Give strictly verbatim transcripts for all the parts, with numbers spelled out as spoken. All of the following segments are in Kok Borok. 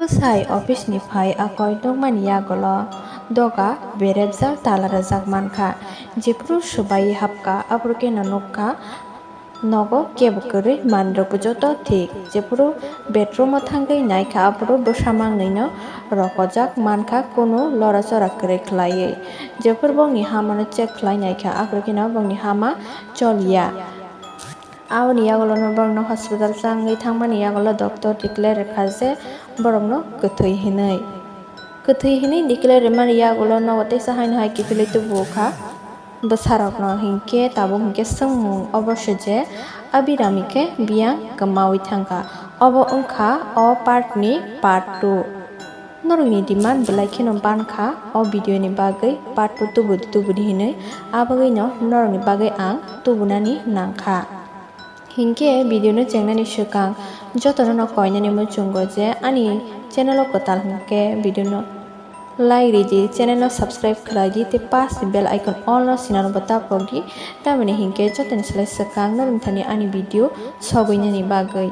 Bwsai office ni phai akoi nukmani yagulo doga berepjak tala rwjak mankha. Jephuru swbai hapkha aphuru kheno nukha nogo kebo kwrwi manwirokbo joto thik. Jephuru bedroom o thangwi naikha aphuru bwsa mangnwino rokojak mankha kunu lora chora kwrwi khwlaiwi. Jephuru bongni hamano check khwlai naikha aphuru kheno bongni hama choliya. Aboni yagulono borokno hospital changwi thangmani yagulo doctor declare rwkha je borokno kwthwi hinwi. Kwthwi hinwi declare rwmani yagulo nogo teisa haino hai kiphilwi tubu kha bwsarokno, hinkhe tabuk hinkhe swngmung obo se je Abirami khe biyang kwmawi thangkha. Obo wngkha o part ni part two. Norokni demand belai kheno bankha o video ni bagwi part two tubudi tubudi hinwi, abagwino norokni bagwi ang tubunani nangkha. Hinkhe video no chengnani swkang jotono no koinani muchungo je ani channel o kwtal hinkhe video no like ridi, channel no subscribe khwlaidi tei pass ni bell icon all no sinano bo tapokdi, tamoni hinkhe jotoni slai swkang norokni thani ani video sogwinani bagwi.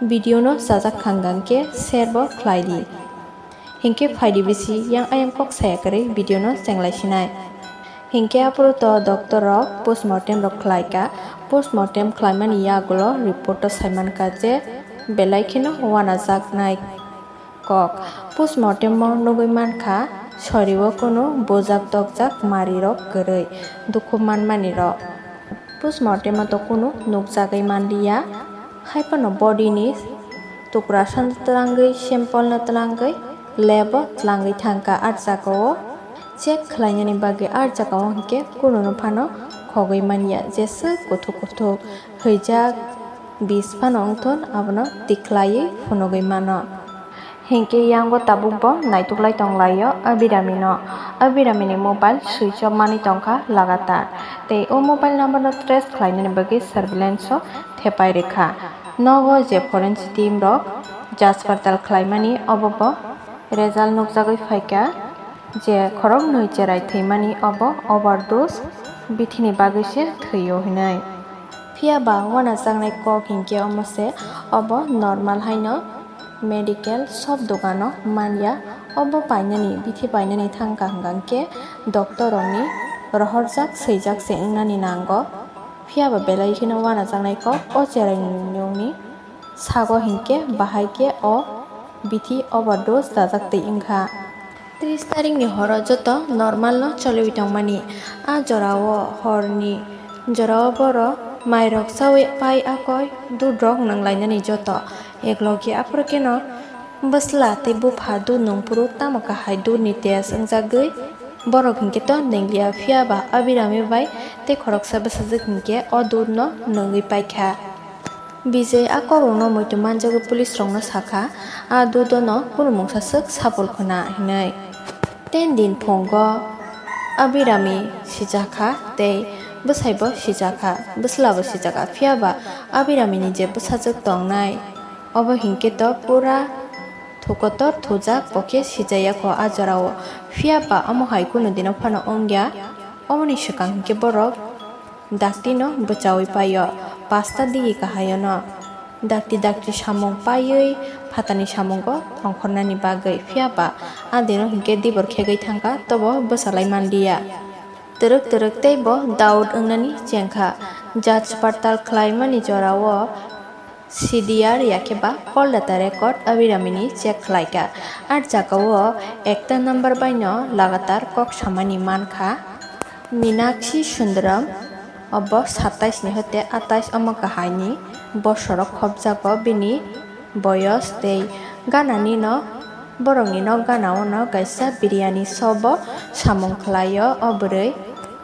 Video no chajak kha hwnkhe share bo khwlaidi. Hinkhe phaidi bisi yang ayang kok saya kwrwi video no chenglai sinai. Hinkhe aphuru to doctor rok postmortem rok khwlai kha. Postmortem khwlaimani yagulo report o sai mankha je belai kheno wanajaknai kok. Postmortem o nugwi mankha sorio kunu bujak tokjak mari rok kwrwi, dukhu manmani rok. Postmortem o to kunu nukjagwi manliya, haiphano body ni tukrasano twlangwi, sample no twlangwi, lab o twlangwi thangkha. Ah jagao check khwlainani bagwi ah jagao hinkhe kununo phano khogwi manya, jeswk kuthuk kuthuk hwijak bis phano wngthun, abono tikhlaiwi phunugwi mano. Hinkhe yango tabukbo naituklai tonglaio Abhiramino. Abhiramini mobile switch off manwi tongkha lagatar. Tei o mobile numberno trace khlainani bagwi surveillance-o thepai rwkha. Nogo je forensic team rok jaj partal khlaimani, obobo result nukjagwi phaikha je khoroknwi cherai thwimani, obo overdose bithini bagwi se thwio hinwi. Phiya ba wanajaknai kok hinkhe omo se, obo normal haino medical sob dogano manya. Obo painani, bithi painani thangkha hwnkhe doctor rokni rohorjak swijak se wngnani nango. Phiya ba belai kheno wanajaknai kok o cherai nungni sago hinkhe bahai khe o bithi overdose rajak twi wngkha. Tris tarikni horo joto normal no choliwi tongmani. A jorao horni jorao borok mairok chawi pai akoi dudrok nanglainani joto. Eklogi aphuru kheno bwsla tei bupha dud nungphuru tamo kahai dudni test wngjagwi borok hinkhe to nenglia, phiya ba Abirami bai tei khoroksa bwsajwk hinkhe o dudno nungwi paikha. Bijay a kokrokno muitu manjagwi police rokno sakha, a dudono kunu mungsa swk sapul khwna hinwi. Ten din phungo Abirami sijakha tei bwsaibo sijakha, bwslabo sijakha, phiya ba Abiramini je bwsajwk tongnai, obo hinkhe to pura thukotor thujak, bo khe sijaya kho a jorao, phiya ba omo hai kunu dino phano wngya. Omoni swkang hinkhe borok dakti no bwchawi paio, pasta digi kahai o no. Dakti dakti samung paiwi phatani samungo thongkhornani bagwi, phiya ba a dino hinkhe dibor khegwi thangkha, tobo bwchalai manliya. Twrwk twrwk tei bo doubt wngnani chengkha. Judge partal khlaimani jorao C D R yakhe ba call data record Abiramini check khlaikha. A jagao ekta number baino lagatar kok samani mankha. Minakshi Sundaram, obo satais ni hote atais omo kahaini bosorok khopjago bini boyos tei ganani no borokni nok ganao no kaisa biryani sobo samung khlaio o bwrwi.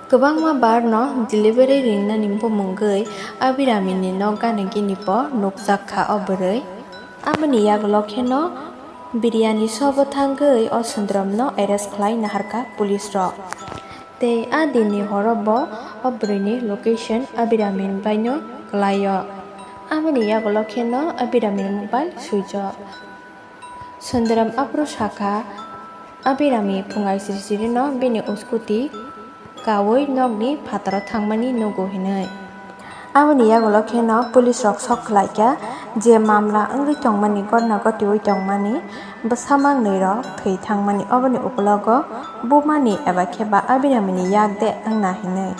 Kwbangma bar no delivery ringnani bumungwi Abiramini nok gana gini bo nukjak kha o bwrwi. Aboni yagulo kheno biryani sobo thangwi o Sundaram no arrest khlai naharkha police rok. Tei a dinni horo bo o bwrwini location Abirami baino kwlaio. Aboni yagulo kheno Abirami mobile switch off. Sundaram aphuru sakha, Abirami phungai siri sirino bini scooty kawi nokni phataro thangmani nugo hinwi. Aboni yagulo kheno police rok sok khlaikha je mamla wngwi tongmani, gotna gotiwi tongmani bwsa mangnwi rok thwi thangmani, oboni ukulogo bumani eba khe ba Abiramini yak de wngna hinwi.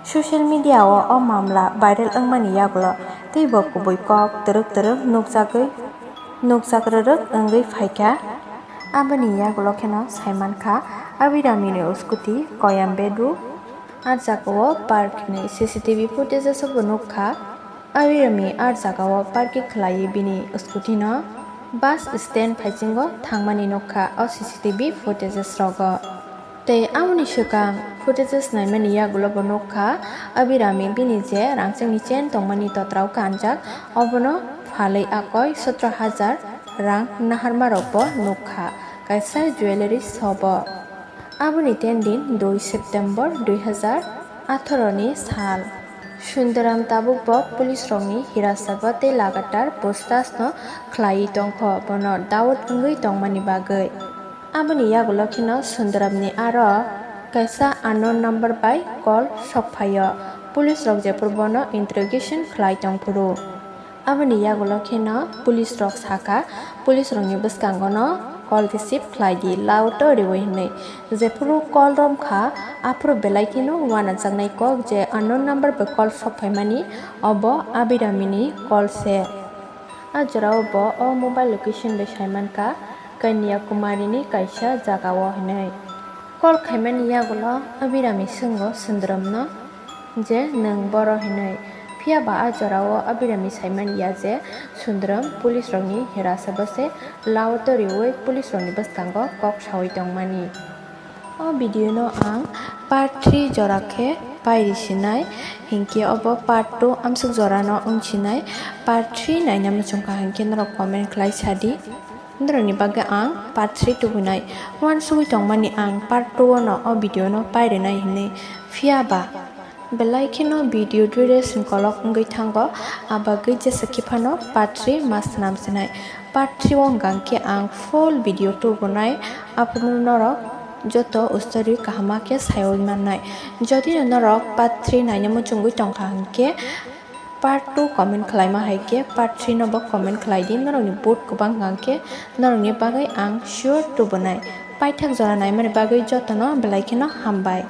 Social media o o mamla viral wngmani yagulo teibo kubui kok twrwk twrwk nukjagwi nukjak rwrwk wngwi phaikha. Aboni yagulo kheno saimankha Abiramini scooty Coimbatore. A jagao park ni C C T V footage o bo nukha. Abirami a jagao parking khlaiwi bini scooty no bus stand phaisingo thangmani nukha o C C T V footage rogo. Tei aboni swkang footage naimani yagulo bo nukha Abirami bini je rangchakni chain tongmani totrao kanjak, obono phalwi akoi sotro hajar rang naharmarokbo nukha kaisa jewellery shop o. Aboni ten din dui September dui hajar atharo ni sal. Sundaram tabukbo police rokni hirasaba tei lagatar puchtash no khlaiwi tongkho, bono doubt wngwi tongmani bagwi. Aboni yagulo kheno Sundaramni aro kaisa unknown number bai call sokphaio. Police rok jephuru bono interrogation khlai tongphuru. Aboni yagulo kheno police rok sakha, police rokni bwskango no call receive khlai di, louder o riwi hinwi. Jephuru call romkha, aphuru belai kheno uanajaknai kok je unknown number bai call sokphaimani, obo Abiramini call se. A jorao bo o mobile location bai saimankha Kanyakumari ni kaisa jagao hinwi. Call khaimani yagulo Abirami swngo Sundaramno je nwng boro hinwi. Phiya ba a jorao Abirami saimani ya je Sundaram police rokni hirasaba se, louder o riwi police rokni bwskango kok sawi tongmani. O video no ang part three jora khe pairi sinai, hinkhe obo part two amsuk jora no wng sinai. Part three naina muchungkha hinkhe norok comment khlai sadi. Norokni bagwi ang part three tubunai. Uansugwi tongmani ang part two o no o video no pairinai hinwi. Phiya ba belai kheno video duration kolok wngwi thango, abagwi jesa khe phano part three ma swnam sinai. Part three o hwnkha khe ang full video tubunai, aphuru norok joto story kahama khe saiwi mannai. Jodi no norok part three naina muchungwi tongkha hinkhe part two comment khlaima hai khe part three no bo comment khlai di, norokni vote kwbang hwnkha khe norokni bagwi ang sure tubunai. Paithak jora naimani bagwi jotono belai kheno hambai.